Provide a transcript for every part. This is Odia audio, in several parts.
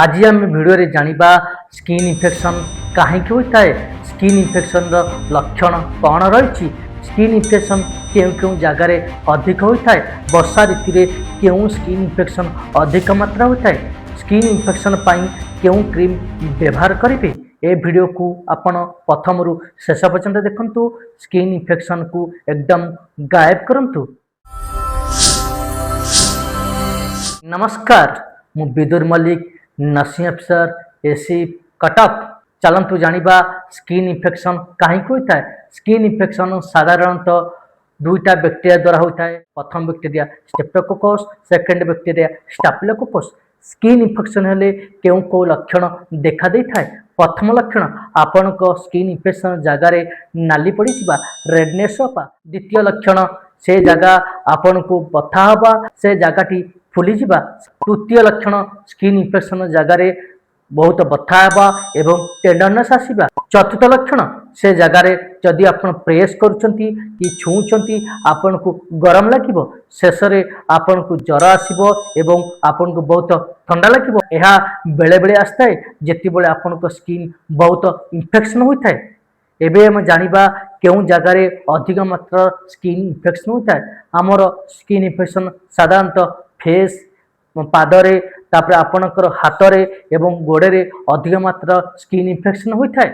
ଆଜି ଆମେ ଭିଡ଼ିଓରେ ଜାଣିବା, ସ୍କିନ୍ ଇନଫେକ୍ସନ୍ କାହିଁକି ହୋଇଥାଏ, ସ୍କିନ୍ ଇନଫେକ୍ସନ୍ର ଲକ୍ଷଣ କ'ଣ ରହିଛି, ସ୍କିନ୍ ଇନଫେକ୍ସନ୍ କେଉଁ କେଉଁ ଜାଗାରେ ଅଧିକ ହୋଇଥାଏ, ବର୍ଷା ଋତୁରେ କେଉଁ ସ୍କିନ୍ ଇନଫେକ୍ସନ୍ ଅଧିକ ମାତ୍ରା ହୋଇଥାଏ, ସ୍କିନ୍ ଇନଫେକ୍ସନ୍ ପାଇଁ କେଉଁ କ୍ରିମ୍ ବ୍ୟବହାର କରିବେ। ଏ ଭିଡ଼ିଓକୁ ଆପଣ ପ୍ରଥମରୁ ଶେଷ ପର୍ଯ୍ୟନ୍ତ ଦେଖନ୍ତୁ। ସ୍କିନ୍ ଇନଫେକ୍ସନ୍କୁ ଏକଦମ ଗାୟବ କରନ୍ତୁ। ନମସ୍କାର, ମୁଁ Bidur Mallick, nursing officer, SCB, Cuttack. ଚାଲନ୍ତୁ ଜାଣିବା, ସ୍କିନ୍ ଇନଫେକ୍ସନ୍ କାହିଁକି ହୋଇଥାଏ। ସ୍କିନ୍ ଇନଫେକ୍ସନ୍ ସାଧାରଣତଃ ଦୁଇଟା ବ୍ୟାକ୍ଟେରିଆ ଦ୍ୱାରା ହୋଇଥାଏ। ପ୍ରଥମ bacteria streptococcus, second bacteria staphylococcus. Skin infection ହେଲେ କେଉଁ କେଉଁ ଲକ୍ଷଣ ଦେଖା ଦେଇଥାଏ? ପ୍ରଥମ ଲକ୍ଷଣ, ଆପଣଙ୍କ ସ୍କିନ୍ ଇନଫେକ୍ସନ୍ ଜାଗାରେ ନାଲି ପଡ଼ିଯିବା, ରେଡନେସ୍ ହେବା। ଦ୍ୱିତୀୟ ଲକ୍ଷଣ, ସେ ଜାଗା ଆପଣଙ୍କୁ ବଥା ହେବା, ସେ ଜାଗାଟି ଫୁଲିଯିବା। ତୃତୀୟ ଲକ୍ଷଣ, ସ୍କିନ୍ ଇନଫେକ୍ସନ୍ ଜାଗାରେ ବହୁତ ବଥା ହେବା ଏବଂ ଟେଣ୍ଡରନେସ୍ ଆସିବା। ଚତୁର୍ଥ ଲକ୍ଷଣ, ସେ ଜାଗାରେ ଯଦି ଆପଣ ପ୍ରେସ୍ କରୁଛନ୍ତି କି ଛୁଉଁଛନ୍ତି, ଆପଣଙ୍କୁ ଗରମ ଲାଗିବ। ଶେଷରେ ଆପଣଙ୍କୁ ଜ୍ୱର ଆସିବ ଏବଂ ଆପଣଙ୍କୁ ବହୁତ ଥଣ୍ଡା ଲାଗିବ। ଏହା ବେଳେବେଳେ ଆସିଥାଏ, ଯେତେବେଳେ ଆପଣଙ୍କ ସ୍କିନ୍ ବହୁତ ଇନଫେକ୍ସନ୍ ହୋଇଥାଏ। ଏବେ ଆମେ ଜାଣିବା, କେଉଁ ଜାଗାରେ ଅଧିକ ମାତ୍ରାର ସ୍କିନ୍ ଇନଫେକ୍ସନ୍ ହୋଇଥାଏ। ଆମର ସ୍କିନ୍ ଇନଫେକ୍ସନ୍ ସାଧାରଣତଃ ଫେସ୍, ପାଦରେ, ତାପରେ ଆପଣଙ୍କର ହାତରେ ଏବଂ ଗୋଡ଼ରେ ଅଧିକ ମାତ୍ରା ସ୍କିନ୍ ଇନଫେକ୍ସନ୍ ହୋଇଥାଏ।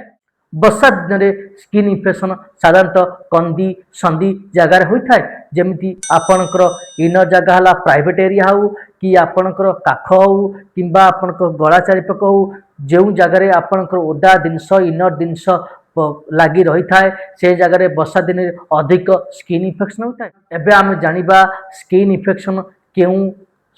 ବର୍ଷା ଦିନରେ ସ୍କିନ୍ ଇନଫେକ୍ସନ୍ ସାଧାରଣତଃ କନ୍ଦି ସନ୍ଧି ଜାଗାରେ ହୋଇଥାଏ। ଯେମିତି ଆପଣଙ୍କର ଇନର ଜାଗା ହେଲା, ପ୍ରାଇଭେଟ୍ ଏରିଆ ହେଉ କି ଆପଣଙ୍କର କାଖ ହେଉ କିମ୍ବା ଆପଣଙ୍କ ଗଳା ଚାରିପାଖ ହେଉ, ଯେଉଁ ଜାଗାରେ ଆପଣଙ୍କର ଓଦା ଜିନିଷ, ଇନର ଜିନିଷ ଲାଗି ରହିଥାଏ, ସେ ଜାଗାରେ ବର୍ଷା ଦିନରେ ଅଧିକ ସ୍କିନ୍ ଇନଫେକ୍ସନ୍ ହୋଇଥାଏ। ଏବେ ଆମେ ଜାଣିବା, ସ୍କିନ୍ ଇନଫେକ୍ସନ୍ କେଉଁ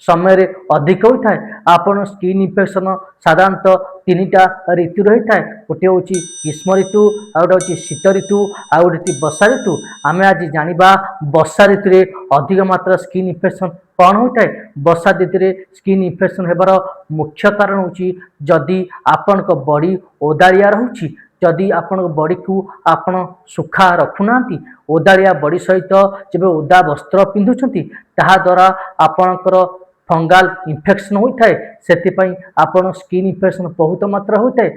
ସମୟରେ ଅଧିକ ହୋଇଥାଏ। ଆପଣ ସ୍କିନ୍ ଇନଫେକ୍ସନ୍ ସାଧାରଣତଃ ତିନିଟା ଋତୁ ରହିଥାଏ। ଗୋଟିଏ ହେଉଛି ଗ୍ରୀଷ୍ମ ଋତୁ, ଆଉ ଗୋଟେ ହେଉଛି ଶୀତ ଋତୁ, ଆଉ ଗୋଟେ ହେଉଛି ବର୍ଷା ଋତୁ। ଆମେ ଆଜି ଜାଣିବା, ବର୍ଷା ଋତୁରେ ଅଧିକ ମାତ୍ରା ସ୍କିନ୍ ଇନଫେକ୍ସନ୍ କ'ଣ ହୋଇଥାଏ। ବର୍ଷା ଋତୁରେ ସ୍କିନ୍ ଇନଫେକ୍ସନ୍ ହେବାର ମୁଖ୍ୟ କାରଣ ହେଉଛି, ଯଦି ଆପଣଙ୍କ ବଡି ଓଦାଳିଆ ରହୁଛି, ଯଦି ଆପଣଙ୍କ ବଡ଼ିକୁ ଆପଣ ଶୁଖା ରଖୁନାହାନ୍ତି, ଓଦାଳିଆ ବଡ଼ି ସହିତ ଯେବେ ଓଦା ବସ୍ତ୍ର ପିନ୍ଧୁଛନ୍ତି, ତାହାଦ୍ୱାରା ଆପଣଙ୍କର ଫଙ୍ଗାଲ ଇନଫେକ୍ସନ୍ ହୋଇଥାଏ। ସେଥିପାଇଁ ଆପଣ ସ୍କିନ୍ ଇନଫେକ୍ସନ୍ ବହୁତ ମାତ୍ରା ହୋଇଥାଏ।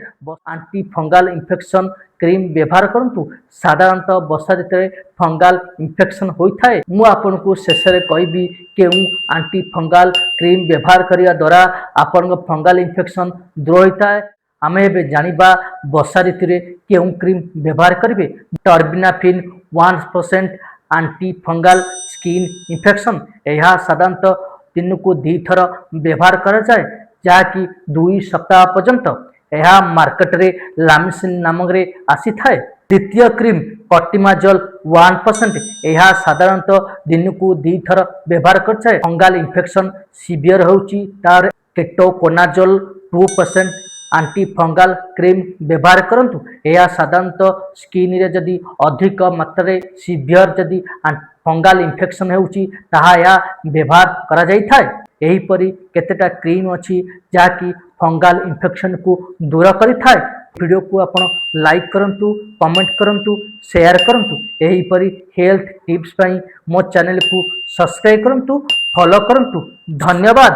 ଆଣ୍ଟି ଫଙ୍ଗାଲ ଇନଫେକ୍ସନ୍ କ୍ରିମ୍ ବ୍ୟବହାର କରନ୍ତୁ। ସାଧାରଣତଃ ବର୍ଷା ଋତୁରେ ଫଙ୍ଗାଲ ଇନଫେକ୍ସନ୍ ହୋଇଥାଏ। ମୁଁ ଆପଣଙ୍କୁ ଶେଷରେ କହିବି, କେଉଁ ଆଣ୍ଟି ଫଙ୍ଗାଲ କ୍ରିମ୍ ବ୍ୟବହାର କରିବା ଦ୍ୱାରା ଆପଣଙ୍କ ଫଙ୍ଗାଲ ଇନଫେକ୍ସନ୍ ଦୂର ହୋଇଥାଏ। ଆମେ ଏବେ ଜାଣିବା, ବର୍ଷା ଋତୁରେ କେଉଁ କ୍ରିମ୍ ବ୍ୟବହାର କରିବେ। ଟର୍ବିନାଫିନ୍ 1% anti fungal skin infection, ଏହା ସାଧାରଣତଃ ଦିନକୁ ଦୁଇଥର ବ୍ୟବହାର କରାଯାଏ, ଯାହାକି 2 ସପ୍ତାହ ପର୍ଯ୍ୟନ୍ତ। ଏହା ମାର୍କେଟରେ ଲାମିସିନ୍ ନାମରେ ଆସିଥାଏ। ଦ୍ୱିତୀୟ କ୍ରିମ୍ କ୍ଲୋଟ୍ରିମାଜୋଲ 1%, ଏହା ସାଧାରଣତଃ ଦିନକୁ ଦୁଇଥର ବ୍ୟବହାର କରିଥାଏ। ଫଙ୍ଗାଲ ଇନଫେକ୍ସନ୍ ସିଭିୟର ହେଉଛି, ତାର କେଟୋକୋନାଜୋଲ 2% ଆଣ୍ଟି ଫଙ୍ଗାଲ କ୍ରିମ୍ ବ୍ୟବହାର କରନ୍ତୁ। ଏହା ସାଧାରଣତଃ ସ୍କିନ୍ରେ ଯଦି ଅଧିକ ମାତ୍ରାରେ ସିଭିୟର ଯଦି ଫଙ୍ଗାଲ ଇନଫେକ୍ସନ୍ ହେଉଛି, ତାହା ଏହା ବ୍ୟବହାର କରାଯାଇଥାଏ। ଏହିପରି କେତେଟା କ୍ରିମ୍ ଅଛି, ଯାହାକି ଫଙ୍ଗାଲ ଇନଫେକ୍ସନ୍କୁ ଦୂର କରିଥାଏ। ଭିଡ଼ିଓକୁ ଆପଣ ଲାଇକ୍ କରନ୍ତୁ, କମେଣ୍ଟ କରନ୍ତୁ, ସେୟାର କରନ୍ତୁ। ଏହିପରି ହେଲ୍ଥ ଟିପ୍ସ ପାଇଁ ମୋ ଚ୍ୟାନେଲକୁ ସବସ୍କ୍ରାଇବ୍ କରନ୍ତୁ, ଫଲୋ କରନ୍ତୁ। ଧନ୍ୟବାଦ।